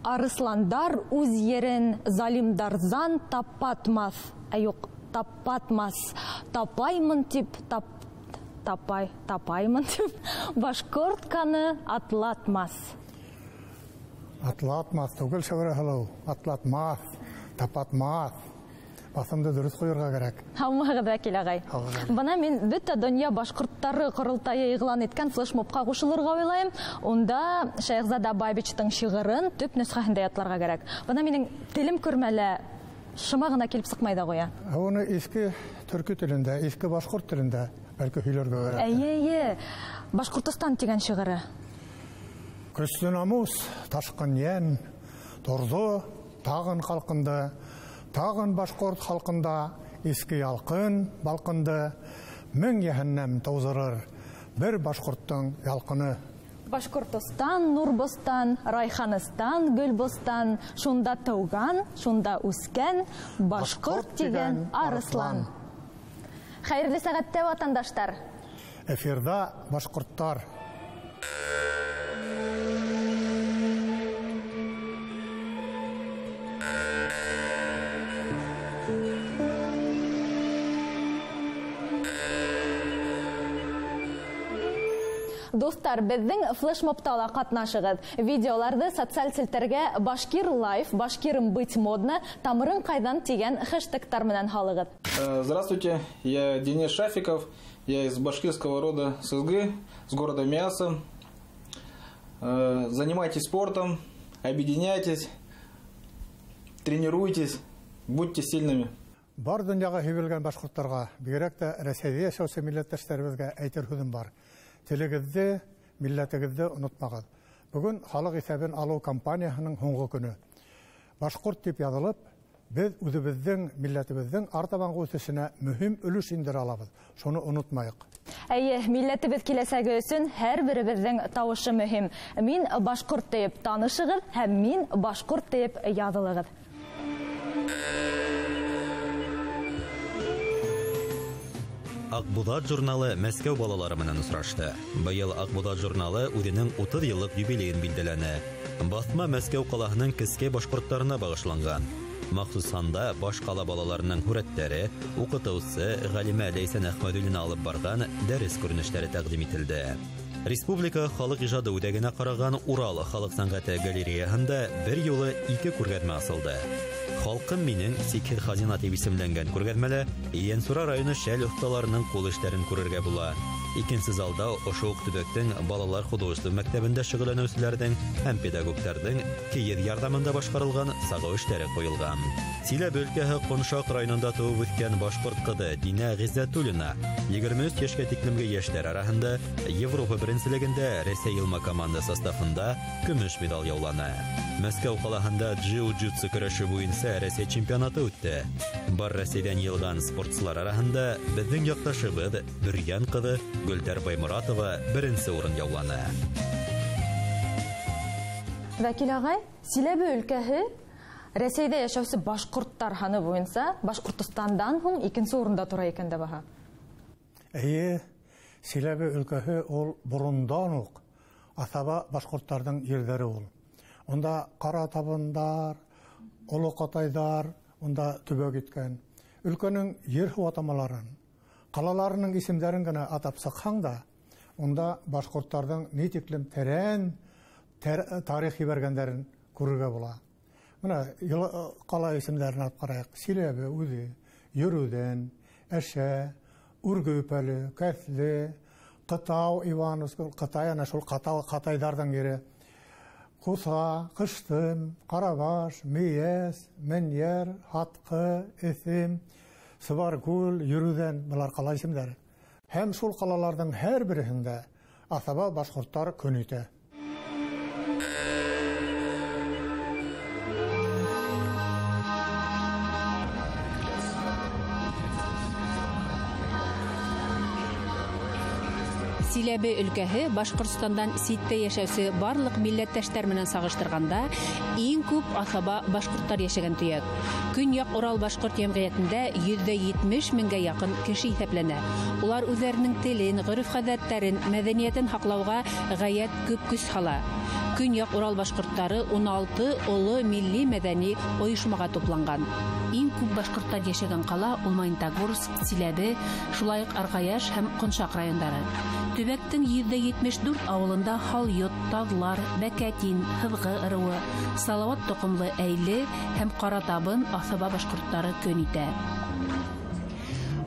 Арысландар үҙ ерен залимдарҙан тапатмаҫ. Ә юҡ, тапатмас. Тапаймын тип, тапаймын тип, башҡортканы атлатмаҫ. Атлатмаҫ түгел, Шәүрә һылыу, атлатмаҫ, тапатмаҫ. Баҫымды дөрөҫ ҡуйырға кәрәк. Һаумыһығыҙ, Вәкил ағай. Бына мин бөтә донъя башҡорттары ҡоролтайы иғлан иткән флешмобҡа ҡушылырға уйлайым. Унда Шәйехзада Бабичтың шиғырын төп нөсхәһендә ятларға кәрәк. Бына минең телем көрмәлә шыма ғына килеп сыҡмай ҙа ҡуя. Уны иҫке төркө телендә, иҫке башҡорт телендә бәлки һөйләргә кәрәк. Эйе, эйе. Башҡортостан тигән шиғыры. Көслө намус, ташҡын йән, торҙо, тағын халҡында, тағын башҡорт халҡында иҫке ялҡын балҡынды, мең йәһәннәм тыуҙырыр бер башҡорттоң ялҡыны. Башҡортостан, Нурбостан, Райханыстан, Гөлбостан, шунда тыуған, шунда үҫкән башҡорт тигән арыслан. Хәйерле сәғәттә, ватандаштар. Эфирҙа башҡорттар. Дуҫтар, беҙҙең флешмобта ла ҡатнашығыҙ. Видеоларҙы социаль селтәргә Башкир лайф, Башкирым быть модно, тамырың ҡайҙан тигән хэштегтар менән һалығыҙ. Здравствуйте, я Денис Шафиков, я из башкирского рода Сызгы, с города Миасса. Занимайтесь спортом, объединяйтесь, тренируйтесь, будьте сильными. Бар донъяға һибелгән башҡорттарға, бигерәк тә Рәсәйҙә йәшәүсе милләттәштәребеҙгә әйтер һүҙем бар. Телегеҙҙе, милләтегеҙҙе онотмағыҙ. Бөгөн халыҡ иҫәбен алыу кампанияһының һуңғы көнө. Башҡорт тип яҙылып, беҙ үҙебеҙҙең милләтебеҙҙең артабанғы үҫешенә мөһим өлөш индерә алабыҙ. Шуны онотмайыҡ. Эйе, милләтебеҙ киләсәге өсөн һәр беребеҙҙең тауышы мөһим. Мин башҡорт тиеп танышығыҙ һәм мин башҡорт тиеп яҙылығыҙ. Аҡбуҙат журналы Мәскәү балалары менән осрашты. Быйыл Аҡбуҙат журналы үҙенең 30 йыллыҡ юбилейын билдәләне. Баҫма Мәскәү ҡалаһының кескәй башҡорттарына бағышланған. Махсус һанда баш ҡала балаларының һүрәттәре, уҡытыусы Ғәлимә Ләйсән Әхмәдуллина алып барған дәрес күренештәре тәҡдим ителде. Республика халыҡ ижады үҙәгенә ҡараған Урал халыҡ сәнғәте галереяһында бер юлы 2 күргәҙмә асылды. Халҡым минең сикһеҙ хазина тип исемләнгән күргәҙмәлә Ейәнсура районы шәл оҫталарының ҡул эштәрен күрергә була. Икенсе залда ошо уҡ төбәктең балалар художество мәктәбендә шөғөлләнеүселәрҙең һәм педагогтарҙың кейеҙ ярҙамында башҡарылған сағыу эштәре ҡуйылған. Силәбе өлкәһе Ҡоншаҡ районында тыуып үҫкән башҡорт ҡыҙы Динә Ғиззәтуллина 23 йәшкә тиклемге йәштәр араһында Европа беренселегендә Рәсәй йылма команда составында көмөш медаль яуланы. Мәскәү ҡалаһында джиу-джитсу көрәше буйынса Рәсәй чемпионаты үтте. Бар Рәсәйҙән йыйылған спортсылар араһында беҙҙең яҡташыбыҙ Бөрйән ҡыҙы Гөлдәр Байморатова беренсе урын яуланы. Вәкил ағай, Силәбе өлкәһе Рәсәйҙә йәшәүсе башҡорттар һаны буйынса Башҡортостандан һуң икенсе урында тора икән дә баһа. Эйе, Силәбе өлкәһе ул борондан уҡ аҫаба башҡорттарҙың ерҙәре ул. Унда ҡара табындар, оло ҡатайҙар унда төбәк иткән. Өлкәнең ер-һыу атамаларын, ҡалаларының исемдәрен генә атап сыҡһаң да, унда башҡорттарҙың ни тиклем тәрән тарих ебәргәндәрен күрергә була. Бына ҡала исемдәрен алып ҡарайыҡ. Силәбе үҙе, Йөрөүҙән, Әшә, Үргөпәле, Кәҫле, Ҡытау, Ивановск, Ҡытай, ана шул ҡатайҙарҙың ере. Ҡуҫа, Ҡыштым, Ҡарабаш, Мейәс, Менйәр, Һатҡы, Эҫем, Сыбаркүл, Йөрөүҙән, былар ҡала исемдәре. Һәм шул ҡалаларҙың һәр береһендә аҫаба башҡорттар көн итә. Силәбе өлкәһе Башҡортостандан ситтә йәшәүсе барлыҡ милләттәштәр менән сағыштырғанда иң күп аҫаба башҡорттар йәшәгән төйәк. Көньяҡ Урал башҡорт йәмғиәтендә 170 меңгә яҡын кеше иҫәпләнә. Улар үҙҙәренең телен, ғөрөф-ғәҙәттәрен, мәҙәниәтен һаҡлауға ғәйәт күп көс һала. Көньяҡ Урал башҡорттары 16 оло милли мәҙәни ойошмаға тупланған. Иң күп башҡорттар йәшәгән ҡала ул Магнитогорск, Силәбе, шулай уҡ Арғаяш һәм Ҡоншаҡ райондары. Төбәктең 174 ауылында Халйот, Таҙлар, Бәкәтин, Һыҙғы ырыуы, Салауат тоҡомло Әйле һәм Ҡаратабын аҫаба башҡорттары көн итә.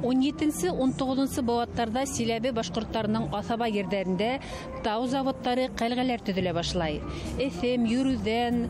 17-19 быуаттарҙа Силәбе башҡорттарының аҫаба ерҙәрендә тау заводтары, ҡәлғәләр төҙөлә башлай. Эҫем, Йөрүҙән,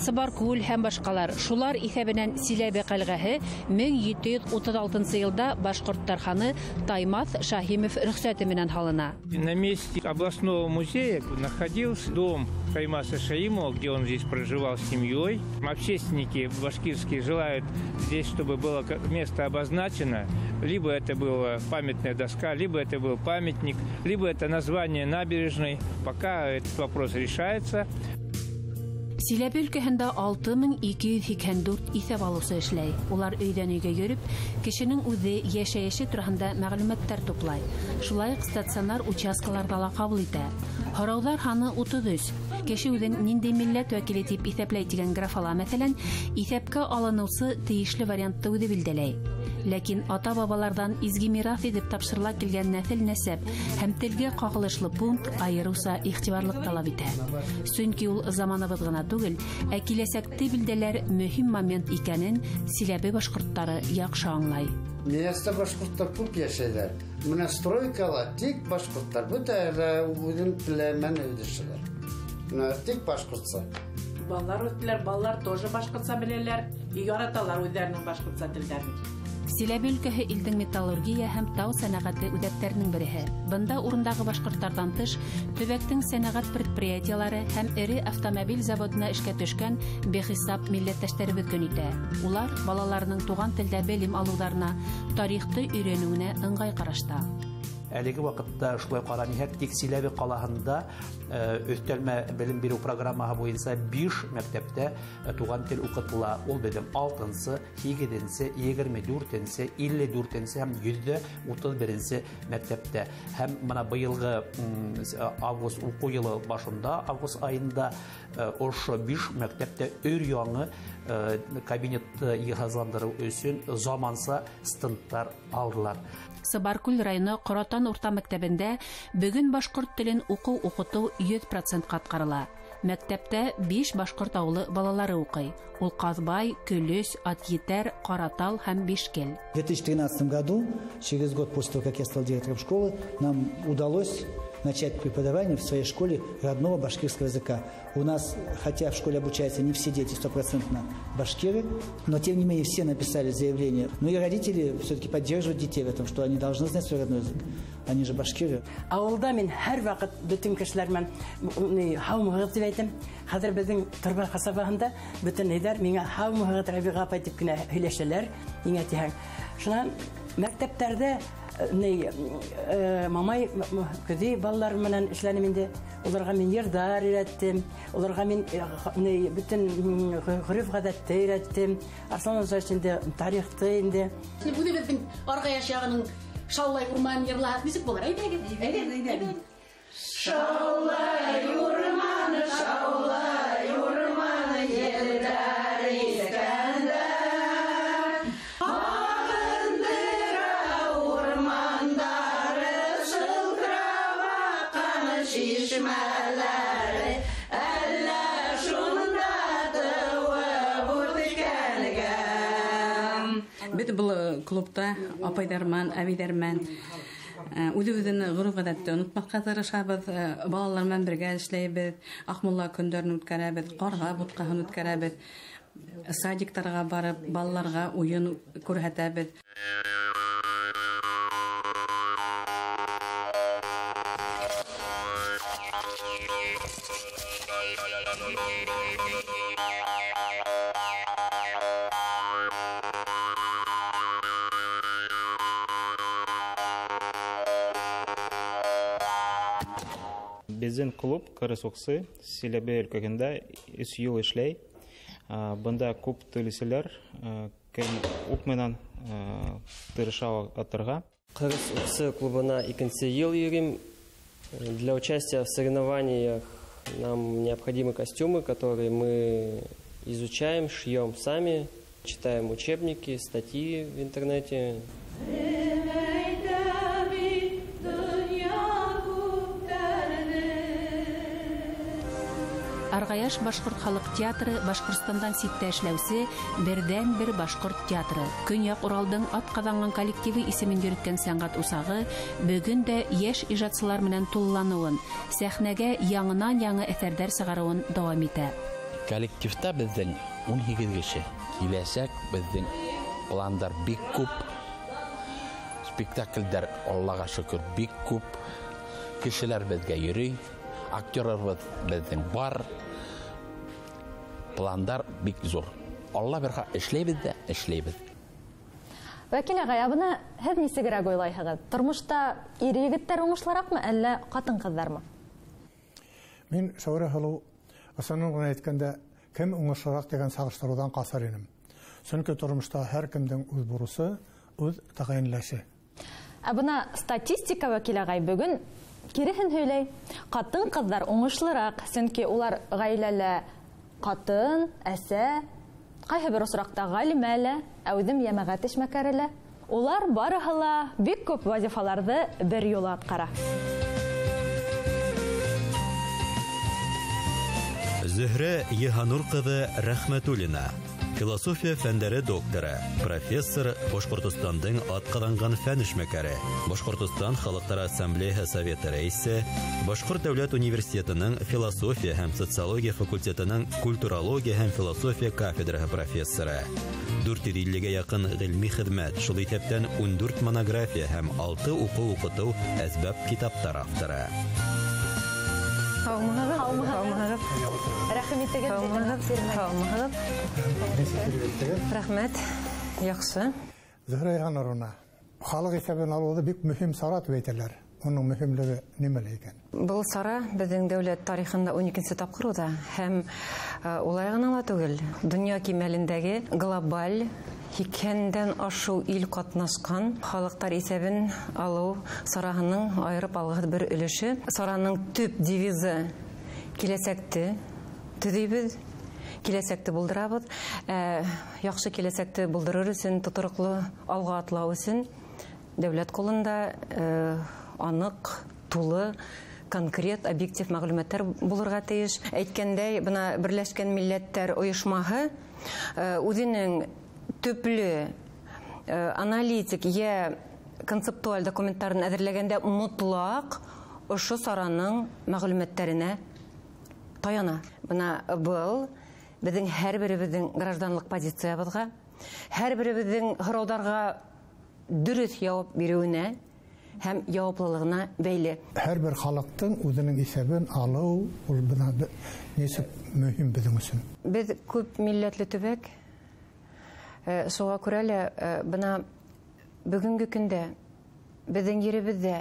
Сыбаркүл һәм башҡалар. Шулар иҫәбенән Силәбе ҡәлғәһе 1736 йылда башҡорт тарханы Таймаҫ Шаһимов рөхсәте менән һалына. На месте областного музея находился дом Таймаса Шаимова, где он здесь проживал с семьей. Общественники башкирские желают здесь, чтобы было место обозначено. Либо это была памятная доска, либо это был памятник, либо это название набережной. Пока этот вопрос решается. Силәбе өлкәһендә 6284 иҫәп алыусы эшләй. Улар өйҙән өйгә йөрөп, кешенең үҙе йәшәйеше тураһында мәғлүмәттәр туплай. Шулай уҡ стационар участкаларҙа ла ҡабул итә. Һорауҙар һаны 33. Кеше үҙен ниндәй милләт вәкиле тип иҫәпләй тигән графала, мәҫәлән, иҫәпкә алыныусы тейешле вариантты үҙе билдәләй. Ләкин ата-бабаларҙан изге мираҫ итеп тапшырыла килгән нәҫел-нәсәп һәм телгә ҡағылышлы пункт айырыуса иғтибарлыҡ талап итә. Сөнки ул заманыбыҙ ғына түгел, ә киләсәкте билдәләр мөһим момент икәнен Силәбе башҡорттары яҡшы аңлай. Миәстә башҡорттар күп йәшәйҙәр. Менә стройкала тик башҡорттар, бөтә үҙен теләмән өйҙәшәләр. Менә тик башҡортса. Балалар үҫтеләр, балалар тоже башҡортса беләләр, яраталар үҙҙәренең башҡортса телдәрен. Силәбе өлкәһе илдең металлургия һәм тау сәнәғәте үҙәктәренең береһе. Бында урындағы башҡорттарҙан тыш төбәктең сәнәғәт предприятиелары һәм эре автомобиль заводына эшкә төшкән бихисап милләттәштәребеҙ көн итә. Улар балаларының туған телдә белем алыуҙарына, тарихты өйрәнеүенә ыңғай ҡарашта. Әлеге ваҡытта шулай ҡараниһәк, тик Силәбе ҡалаһында өҫтәлмә белем биреү программаһы буйынса 5 мәктәптә туған тел уҡытыла. Ул беҙҙең 6-нсы, 8-нсе, 24-нсе, 54-нсе һәм 131-нсе мәктәптә. Һәм бына быйылғы август уҡыу йылы башында, август айында ошо 5 мәктәптә өр-яңы кабинетты йыһазландырыу өсөн заманса стендтар алдылар. Сыбаркүл районы Ҡоратан урта мәктәбендә бөгөн башҡорт телен уҡыу-уҡытыу 100% атҡарыла. Мәктәптә 5 башҡорт ауылы балалары уҡый. Ул Ҡаҙбай, Көлөс, Атъетәр, Ҡаратал һәм Бишкел. В 2013 году, через год после того, как я стал директором школы, нам удалось начать преподавание в своей школе родного башкирского языка. У нас, хотя в школе обучаются не все дети стопроцентно башкиры, но тем не менее все написали заявление. Ну и родители все-таки поддерживают детей в этом, что они должны знать свой родной язык. Они же башкиры. Ауылда мин һәр ваҡыт бөтөн кешеләр менән һаумыһығыҙ тип әйтәм. Хәҙер беҙҙең Торба ҡасабаһында бөтөн әйҙәр миңә һаумыһығыҙ Рәбиғә апай тип кенә һөйләшәләр, ниңә тиһәң. Шунан мәктәптәрҙә мамай көҙөй балалар менән эшләнем инде. Уларға мин йырҙар өйрәттем, уларға мин бөтөн ғөрөф-ғәҙәтте өйрәттем. Арслан Озаевич инде тарихты инде. Үҙебеҙҙең Арғаяш яғының Шаулай урман йырлаһаҡ нисек булыр? Әйҙәгеҙ, әйҙәгеҙ. Шаулай урманы, шаулай урманы, елдәр иҫкәндә, ағындыра урмандары, шылтырап аҡҡан шишмәләре, әллә шунда тыуып үҫкәнгә. Беҙ был клубта апайҙар менән, әбейҙәр менән үҙебеҙҙең ғөрөф-ғәҙәтте онотмаҫҡа тырышабыҙ, балалар менән бергә эшләйбеҙ, Аҡмулла көндәрен үткәрәбеҙ, ҡарға бутҡаһын үткәрәбеҙ, садиктарға барып балаларға уйын күрһәтәбеҙ. Беҙҙең клуб Ҡырыҫ Уҡсы Силәбе өлкәһендә 3 йыл эшләй. Бында күп теләүселәр кем уҡ менән тырыша атырға. Ҡырыҫ Уҡсы клубына 2-нсе йыл йөрөйөм. Для участия в соревнованиях нам необходимы костюмы, которые мы изучаем, шьем сами, читаем учебники, статьи в интернете. Арғаяш башҡорт халыҡ театры Башҡортостандан ситтә эшләүсе берҙән-бер башҡорт театры. Көньяҡ Уралдың атҡаҙанған коллективы исемен йөрөткән сәнғәт усағы бөгөн дә йәш ижадсылар менән тулыланыуын, сәхнәгә яңынан-яңы әҫәрҙәр сығарыуын дауам итә. Коллективта беҙҙең 18 кеше. Киләсәк беҙҙең пландар бик күп. Спектаклдәр, Аллаға шөкөр, бик күп. Кешеләр беҙгә йөрөй. Актерҙарыбыҙ беҙҙең бар. Пландар бик зур. Алла бирһә, эшләйбеҙ ҙә эшләйбеҙ. Вәкил ағай, ә бына һеҙ нисегерәк уйлайһығыҙ? Тормошта ир-егеттәр уңышлыраҡмы, әллә ҡатын-ҡыҙҙармы? Мин Шәүрә һылыу, ысынын ғына әйткәндә, кем уңышлыраҡ тигән сағыштырыуҙан ҡасыр инем. Сөнки тормошта һәр кемдең үҙ бурысы, үҙ тәғәйенләше. Ә бына статистика, Вәкил ағай, бөгөн киреһен һөйләй. Ҡатын-ҡыҙҙар уңышлыраҡ, сөнки улар ғаиләлә ҡатын, әсә, ҡайһы бер осраҡта ғалимә лә, әүҙем йәмәғәт эшмәкәре лә. Улар барыһы ла бик күп вазифаларҙы бер юлы атҡара. Зөһрә Йыһанур ҡыҙы Рәхмәтуллина, философия фәндәре докторы, профессор, Башҡортостандың атҡаҙанған фән эшмәкәре, Башҡортостан Халыҡтар Ассамблеяһы Советы рәйесе, Башҡорт дәүләт университетының философия һәм социология факультетының культурология һәм философия кафедраһы профессоры. 450-гә яҡын ғилми хеҙмәт, шул иҫәптән 14 монография һәм 6 уҡыу-уҡытыу әсбап китаптар авторы. Һаумыһығыҙ. Һаумыһығыҙ. Рәхим итегеҙ. Һаумыһығыҙ. Рәхмәт. Яҡшы. Зөһрә Йыһануровна, халыҡ иҫәбен алыуҙы бик мөһим сара тип әйтәләр. Уның мөһимлеге нимәлә икән? Был сара беҙҙең дәүләт тарихында 12-нсе тапҡыр уҙа һәм улай ғына ла түгел. Донъя кимәлендәге глобаль 80-дән ашыу ил ҡатнашҡан халыҡтар иҫәбен алыу сараһының айырып алғыһыҙ бер өлөшө. Сараның төп девизы киләсәкте төҙөйбөҙ, киләсәкте булдырабыҙ. Яҡшы киләсәкте булдырыр өсөн, тотороҡло алға атлау өсөн дәүләт ҡулында аныҡ, тулы, конкрет, объектив мәғлүмәттәр булырға тейеш. Әйткәндәй, бына Берләшкән Милләттәр Ойошмаһы үҙенең төплө аналитик йә концептуаль документтарын әҙерләгәндә мотлаҡ ошо сараның мәғлүмәттәренә таяна. Бына был беҙҙең һәр беребеҙҙең гражданлыҡ позициябыҙға, һәр беребеҙҙең һорауҙарға дөрөҫ яуап биреүенә һәм яуаплылығына бәйле. Һәр бер халыҡтың үҙенең иҫәбен алыу ул бына нисек мөһим беҙҙең өсөн. Беҙ күп милләтле төбәк. Шуға күрә лә бына бөгөнгө көндә беҙҙең еребеҙҙә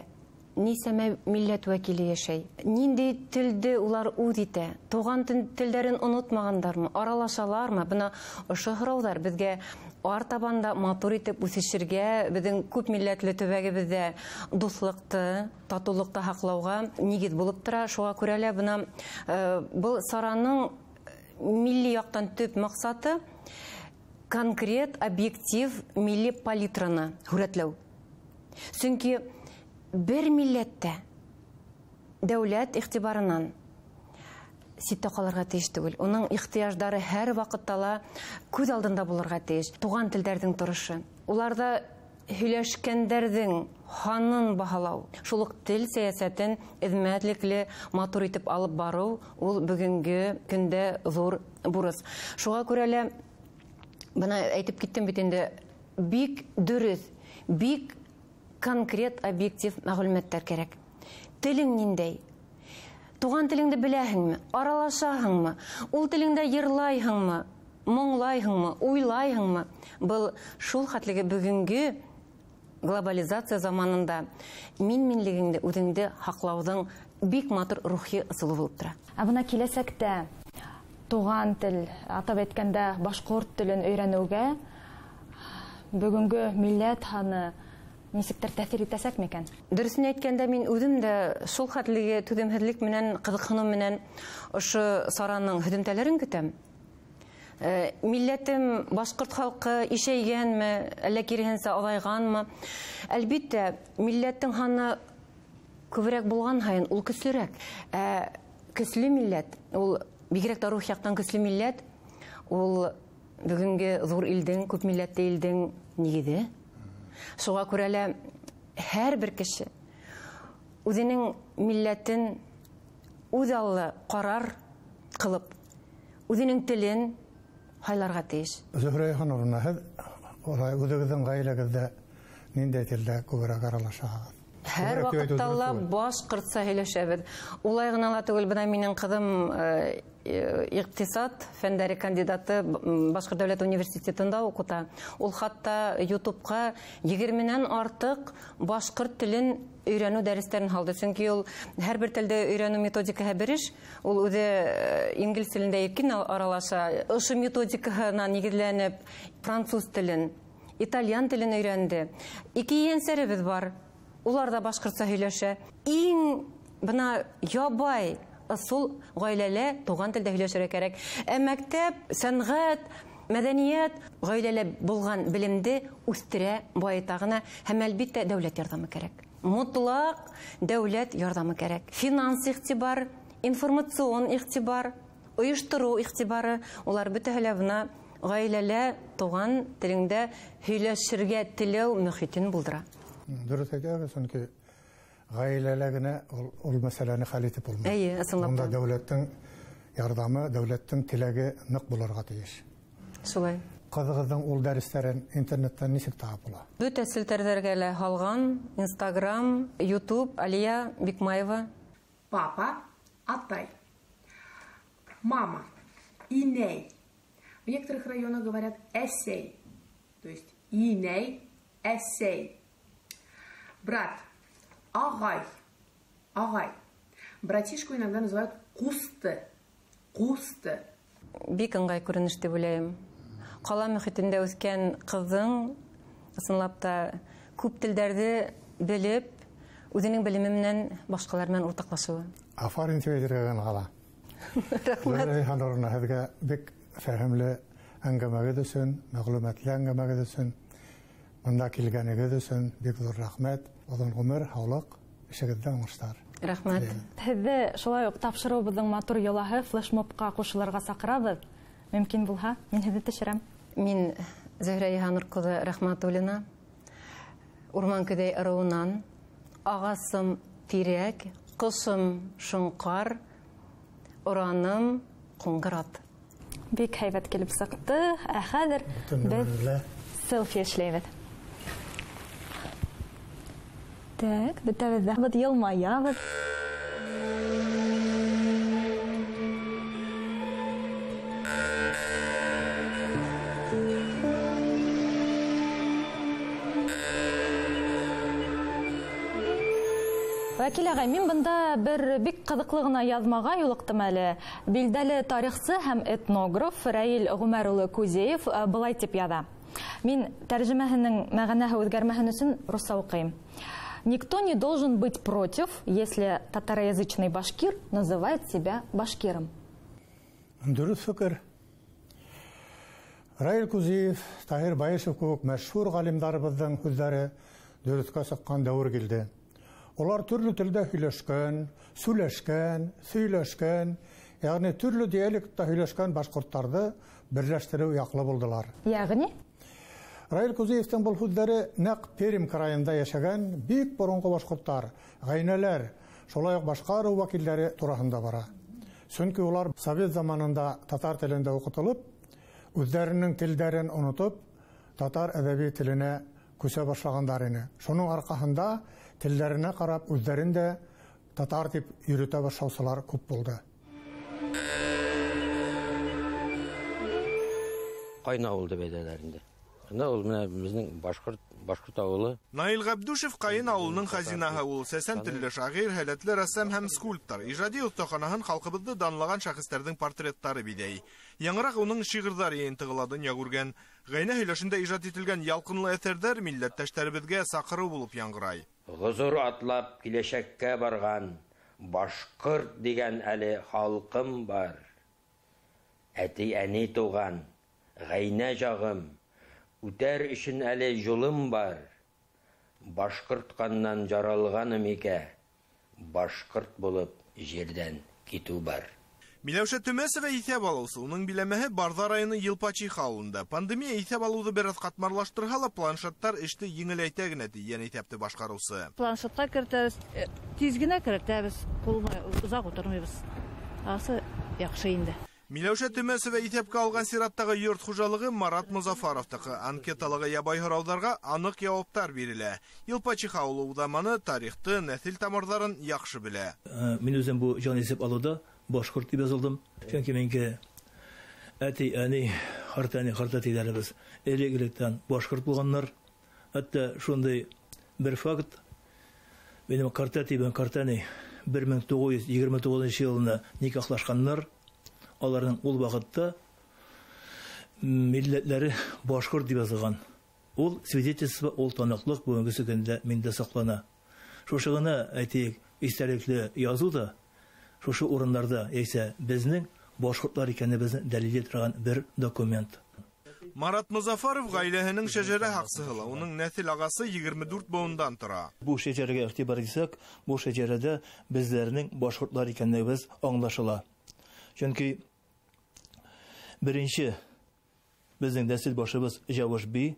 нисәмә милләт вәкиле йәшәй. Ниндәй телде улар үҙ итә? Туған телдәрен онотмағандармы? Аралашалармы? Бына ошо һорауҙар беҙгә артабан да матур итеп үҫешергә, беҙҙең күп милләтле төбәгебеҙҙә дуҫлыҡты, татыулыҡты һаҡлауға нигеҙ булып тора. Шуға күрә лә бына был сараның милли яҡтан төп маҡсаты конкрет, объектив милли палитраны һүрәтләү. Сөнки бер милләттә дәүләт иғтибарынан ситтә ҡалырға тейеш түгел. Уның ихтыяждары һәр ваҡытта ла күҙ алдында булырға тейеш. Туған телдәрҙең торошо, уларҙа һөйләшкәндәрҙең һанын баһалау, шул уҡ тел сәйәсәтен эҙмәтлекле матур итеп алып барыу ул бөгөнгө көндә ҙур бурыс. Шуға күрә лә бына әйтеп киттем бит инде, бик дөрөҫ, бик конкрет, объектив мәғлүмәттәр кәрәк. Телең ниндәй? Туған телеңде беләһеңме? Аралашаһыңмы? Ул телеңдә йырлайһыңмы? Моңлайһыңмы? Уйлайһыңмы? Был шул хәтлеге бөгөнгө глобализация заманында мин-минлегеңде, үҙеңде һаҡлауҙың бик матур рухи ысулы булып тора. Ә бына киләсәктә туған тел, атап әйткәндә, башҡорт телен өйрәнеүгә бөгөнгө милләт һаны нисектер тәьҫир итәсәк микән? Дөрөҫөн әйткәндә, мин үҙем дә шул хәтлеге түҙемһеҙлек менән, ҡыҙыҡһыныу менән ошо сараның һөҙөмтәләрен көтәм. Милләтем башҡорт халҡы ишәйгәнме, әллә киреһенсә аҙайғанмы? Әлбиттә, милләттең һаны күберәк булған һайын ул көслөрәк. Көслө милләт, ул бигерәк тә рух яҡтан көслө милләт, ул бөгөнгө ҙур илдең, күп милләтле илдең нигеҙе. Шуға күрә лә һәр бер кеше үҙенең милләтен үҙ аллы ҡарар ҡылып, үҙенең телен һайларға тейеш. Зөһрә Йыһановна, һеҙ улай үҙегеҙҙең ғаиләгеҙҙә ниндәй телдә күберәк аралашаһығыҙ? Һәр ваҡытта ла башҡортса һөйләшәбеҙ. Улай ғына ла түгел, бына минең ҡыҙым иҡтисад фәндәре кандидаты Башҡорт дәүләт университетында уҡыта. Ул хатта YouTubeға 20-нән артыҡ башҡорт телен өйрәнеү дәрестәрен һалды. Сөнки ул һәр бер телде өйрәнеү методикаһы бер эш. Ул үҙе инглиз телендә иркен аралаша. Ошо методикаһына нигеҙләнеп француз телен, итальян телен өйрәнде. Ике ейәнсәребеҙ бар. Улар да башҡортса һөйләшә. Иң бына ябай ысул ғаиләлә туған телдә һөйләшергә кәрәк. Ә мәктәп, сәнғәт, мәҙәниәт ғаиләлә булған белемде үҫтерә, байыта ғына, һәм әлбиттә дәүләт ярҙамы кәрәк. Мотлаҡ дәүләт ярҙамы кәрәк. Финанс иғтибар, информацион иғтибар, ойоштороу иғтибары, улар бөтәһе лә бына ғаиләлә туған телеңдә һөйләшергә теләү мөхитен булдыра. Дөрөҫ әйтәһегеҙ, сөнки ғаиләлә генә ул мәсьәләне хәл итеп булмай. Эйе, ысынлап та. Унда дәүләттең ярҙамы, дәүләттең теләге ныҡ булырға тейеш. Шулай. Ҡыҙығыҙҙың ул дәрестәрен интернеттан нисек табып була? Бөтә селтәрҙәргә лә һалған, Инстаграм, Ютуб, Алия Бикмаева. Папа, атай. Мама, иней. В некоторых районах говорят эсей, то есть иней, эсей. Брат, агай, агай. Братишку иногда называют кусты, кусты. Бик ыңғай күренеш тип уйлайым. Ҡала мөхитендә үҫкән ҡыҙҙың ысынлап та күп телдәрҙе белеп, үҙенең белеме менән башҡалар менән уртаҡлашыуы. Афарин тип әйтергә генә ҡала. Рәхмәт. Зөһрә Йыһановна, һеҙгә бик фәһемле әңгәмәгеҙ өсөн, мәғлүмәтле әңгәмәгеҙ өсөн, бында килгәнегеҙ өсөн бик ҙур рәхмәт. Оҙон ғүмер, һаулыҡ, эшегеҙҙә уңыштар. Рәхмәт. Һеҙҙе шулай уҡ тапшырыуыбыҙҙың матур йолаһы флешмобҡа ҡушылырға саҡырабыҙ. Мөмкин булһа, мин һеҙҙе төшөрәм. Мин Зөһрә Йыһанур ҡыҙы Рәхмәтуллина, Урман Көҙәй ырыуынан, ағасым тирәк, ҡошом шоңҡар, ураным ҡоңғырат. Бик һәйбәт килеп сыҡты. Ә хәҙер беҙ селфи эшләйбеҙ. Так, бөтәбеҙ ҙә беҙ йылмаябыҙ. Вәкил ағай, мин бында бер бик ҡыҙыҡлы ғына яҙмаға юлыҡтым әле. Билдәле тарихсы һәм этнограф Рәил Ғүмәр улы Кузеев былай тип яҙа. Мин тәржемәһенең мәғәнәһе үҙгәрмәһен өсөн русса уҡыйым. Никто не должен быть против, если татароязычный башкир называет себя башкиром. Дөрөҫ фекер. Раил Кузиев, Таһир Байышев кеүек мәшһүр ғалимдарыбыҙҙың һүҙҙәре дөрөҫкә сыҡҡан дәүер килде. Улар төрлө телдә һөйләшкән, сүләшкән, сөйләшкән, ягъни төрлө диалектта һөйләшкән башҡорттарҙы берләштереү яҡлы булдылар. Ягъни? Раил Кузиевтың был һүҙҙәре нәҡ Пермь крайында йәшәгән бик боронғо башҡорттар, ғәйнәләр, шулай уҡ башҡа ырыу вәкилдәре тураһында бара. Сөнки улар совет заманында татар телендә уҡытылып, үҙҙәренең телдәрен онотоп, татар әҙәби теленә күсә башлағандар ине. Шуның арҡаһында телдәренә ҡарап үҙҙәрен дә татар тип йөрөтә башлаусылар күп булды. Ҡайна ул тип әйтәләр инде. Бына ул менә безнең башҡорт ауылы. Наил Ғәбдүшев Ҡайын ауылының хазинаһы. Ул сәсән телле шағир, һәләтле рәссам һәм скульптор. Ижади оҫтаханаһын халҡыбыҙҙы данлаған шәхестәрҙең портреттары биҙәй. Яңыраҡ уның шиғырҙар йыйынтығы ла донъя күргән. Ғәйнә һөйләшендә ижад ителгән ялҡынлы әҫәрҙәр милләттәштәребеҙгә саҡырыу булып яңғырай. Ғозур атлап киләсәккә барған башҡорт дигән әле халҡым бар. Әти-әни туған ғәйнә жағым, үтәр өсөн әле юлым бар. Башҡорт ҡанынан яралғаным икә, башҡорт булып ерҙән китеү бар. Миләүшә Төмәсова иҫәп алыусы. Уның биләмәһе Барҙа районы Йылпачиха ауылында. Пандемия иҫәп алыуҙы бер аҙ ҡатмарлаштырһа ла, планшеттар эште еңеләйтә генә, тигән иҫәпте башҡарыусы. Планшетҡа керетәбеҙ, тиҙ генә керетәбеҙ, ҡулма оҙаҡ ултырмайбыҙ. Асы яҡшы инде. Миләүшә Төмәсова иҫәпкә алған сираттағы йорт хужалығы Марат Музафаровтыҡы. Анкеталағы ябай һорауҙарға аныҡ яуаптар бирелә. Йылпачиха ауылы уҙаманы тарихты, нәҫел тамырҙарын яҡшы белә. Мин үҙем бу жан иҫәп алыуҙа башҡорт тип язылдым. Сөнки минеке әти, әни, ҡартәни, ҡартәтәйләребеҙ элек-электән башҡорт булғандар. Хатта шундай бер факт: минең ҡартәтәй менән ҡартәни 1929 йылында никахлашҡандар. Аларның ул ваҡытта милләтләре башҡорт тип язылған. Ул свидетельство, ул таныҡлыҡ бөгөнгө көндә миндә саҡлана. Шушы ғына, әйтейек, иҫтәлекле языу ҙа шушы урындарҙа йәйсә беҙҙең башҡортлар икәнебеҙҙе дәлилләй торған бер документ. Марат Музафаров ғаиләһенең шәжәрә һаҡсыһы ла. Уның нәҫел ағасы 24 быуындан тора. Бу шәжәрәгә иғтибар итсәк, бу шәжәрәдә беҙҙәрнең башҡортлар икәнлегебеҙ аңлашыла. Сөнки беренсе беҙҙең нәҫел башыбыҙ Жавыш би,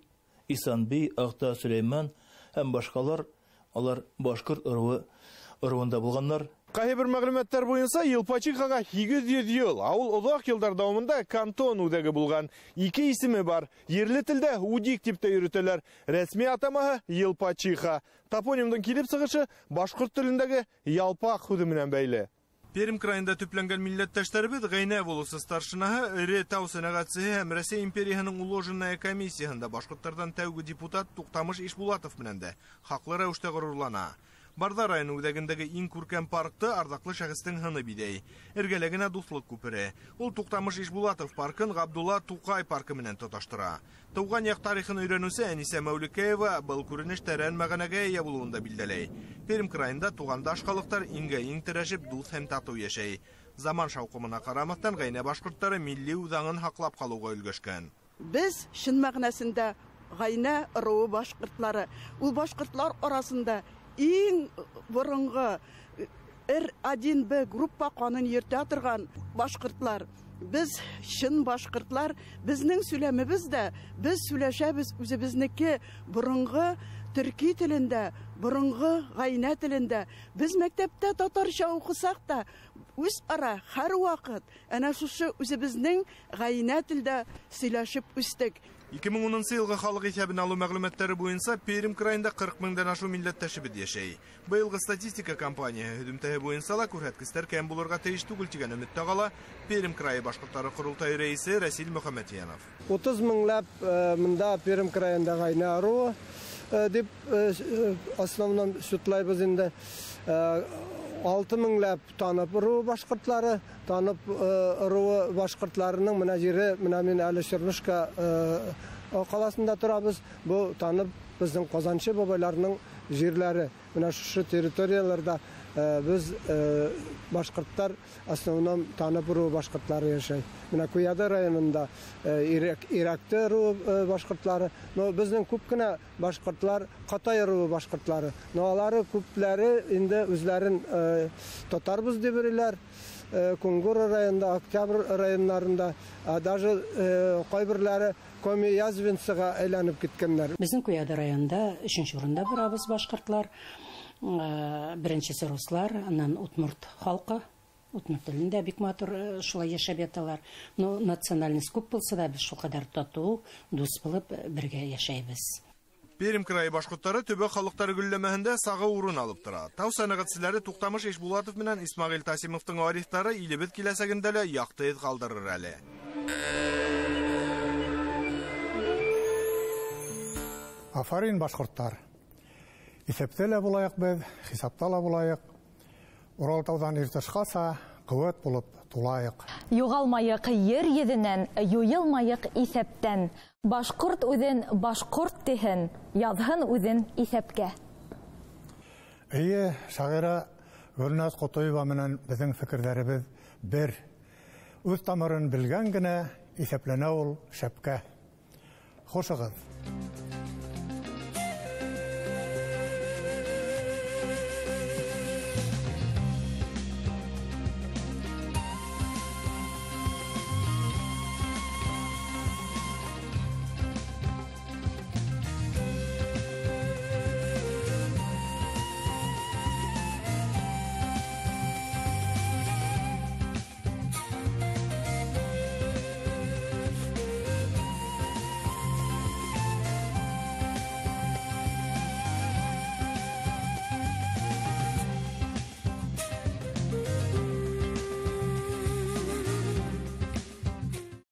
Исан би, Аҡта Сөләймән һәм башҡалар, алар башҡорт ырыуында булғандар. Ҡайһы бер мәғлүмәттәр буйынса Йылпачихаға 800 йыл, ауыл оҙаҡ йылдар дауамында кантон үҙәге булған. Ике исеме бар. Ерле телдә Удик тип тә йөрөтәләр. Рәсми атамаһы Йылпачиха. Топонимдың килеп сығышы башҡорт телендәге ялпаҡ һүҙе менән бәйле. Пермь крайында төпләнгән милләттәштәребеҙ Ғәйнә волосы старшинаһы, эре тау сәнәғәтсеһе һәм Рәсәй империяһының уложенная комиссияһында башҡорттарҙан тәүге депутат Туҡтамыш Ишбулатов менән дә хаҡлы рәүештә ғорурлана. Барҙа районы үҙәгендәге иң күркәм паркты арҙаҡлы шәхестең һыны биҙәй. Эргәлә генә дуҫлыҡ күпере. Ул Туҡтамыш Ишбулатов паркын Ғабдулла Туҡай паркы менән тоташтыра. Тыуған яҡ тарихын өйрәнеүсе Әнисә Мәүлекәева был күренеш тәрән мәғәнәгә эйә булыуын да билдәләй. Пермь крайында туғандаш халыҡтар иңгә иң терәшеп дуҫ һәм татыу йәшәй. Заман шауҡымына ҡарамаҫтан ғәйнә башҡорттары милли үҙаңын һаҡлап ҡалыуға өлгәшкән. Беҙ шын мәғәнәсендә ғәйнә ырыуы башҡортлары. Ул башҡортлар араһында иң боронғо R1B группа ҡанын йөрөтә торған башҡортлар. Беҙ шын башҡортлар, беҙҙең сөйләмебеҙ ҙә, беҙ сөйләшәбеҙ үҙебеҙҙеке боронғо төрки телендә, боронғо ғәйнә телендә. Беҙ мәктәптә татарса уҡыһаҡ та, үҙ ара һәр ваҡыт әнә шушы үҙебеҙҙең ғәйнә телдә сөйләшеп үҫтек. 2010 йылғы халыҡ иҫәбен алыу мәғлүмәттәре буйынса Пермь крайында 40 меңдән ашыу милләттәшебеҙ йәшәй. Быйылғы статистика кампанияһы һөҙөмтәһе буйынса ла күрһәткестәр кәм булырға тейеш түгел тигән өмөттә ҡала Пермь крайы башҡорттары ҡоролтайы рәйесе Рәсил Мөхәммәтйәнов. 30 меңләп мында Пермь крайында ғәйнә ырыуы тип основном шутлайбыҙ инде. 6 меңләп танып ырыуы башҡортлары, танып ырыуы башҡортларының мына ере, мына мин әле Чернушка ҡалаһында торабыҙ. Был танып беҙҙең Ҡазансы бабайларының ерләре. Мына шушы территорияларҙа беҙ башҡорттар основном танып ырыуы башҡортлары йәшәй. Мына Куяды районында Ирәкте ырыуы башҡортлары, но беҙҙең күп кенә башҡортлар Ҡатай ырыуы башҡортлары. Но алары күпләре инде үҙләрен татарбыҙ тип йөрөйләр. Кунгур районында, Октябрь районнарында, даже ҡайберләре Коми Язвинцыға әйләнеп киткәндәр. Беҙҙең Куяды районында 3-нсе урында барабыҙ башҡортлар. Беренсеһе руслар, анан удмурт халҡы. Удмурт телендә бик матур шулай йәшәп яталар. Но национальность күп булса да, беҙ шул ҡәҙәр татыу, дуҫ булып бергә йәшәйбеҙ. Пермь крайы башҡорттары төбәк халыҡтары гөлләмәһендә сағы урын алып тора. Тау сәнәғәтселәре Туҡтамыш Ишбулатов менән Исмәғил Тасимовтың вариҫтары илебеҙ киләсәгендә лә яҡты эҙ ҡалдырыр әле. Афарин, башҡорттар! Иҫәптә лә булайыҡ беҙ, хисапта ла булайыҡ. Уралтауҙан Иртышҡаса ҡеүәт булып тулайыҡ. Юғалмайыҡ ер йөҙөнән, юйылмайыҡ иҫәптән. Башҡорт үҙен башҡорт тиһен, яҙһын үҙен иҫәпкә. Эйе, шағира Гөлназ Ҡотоева менән беҙҙең фекерҙәребеҙ бер. Үҙ тамырын белгән генә иҫәпләнә ул шәпкә. Хушығыҙ!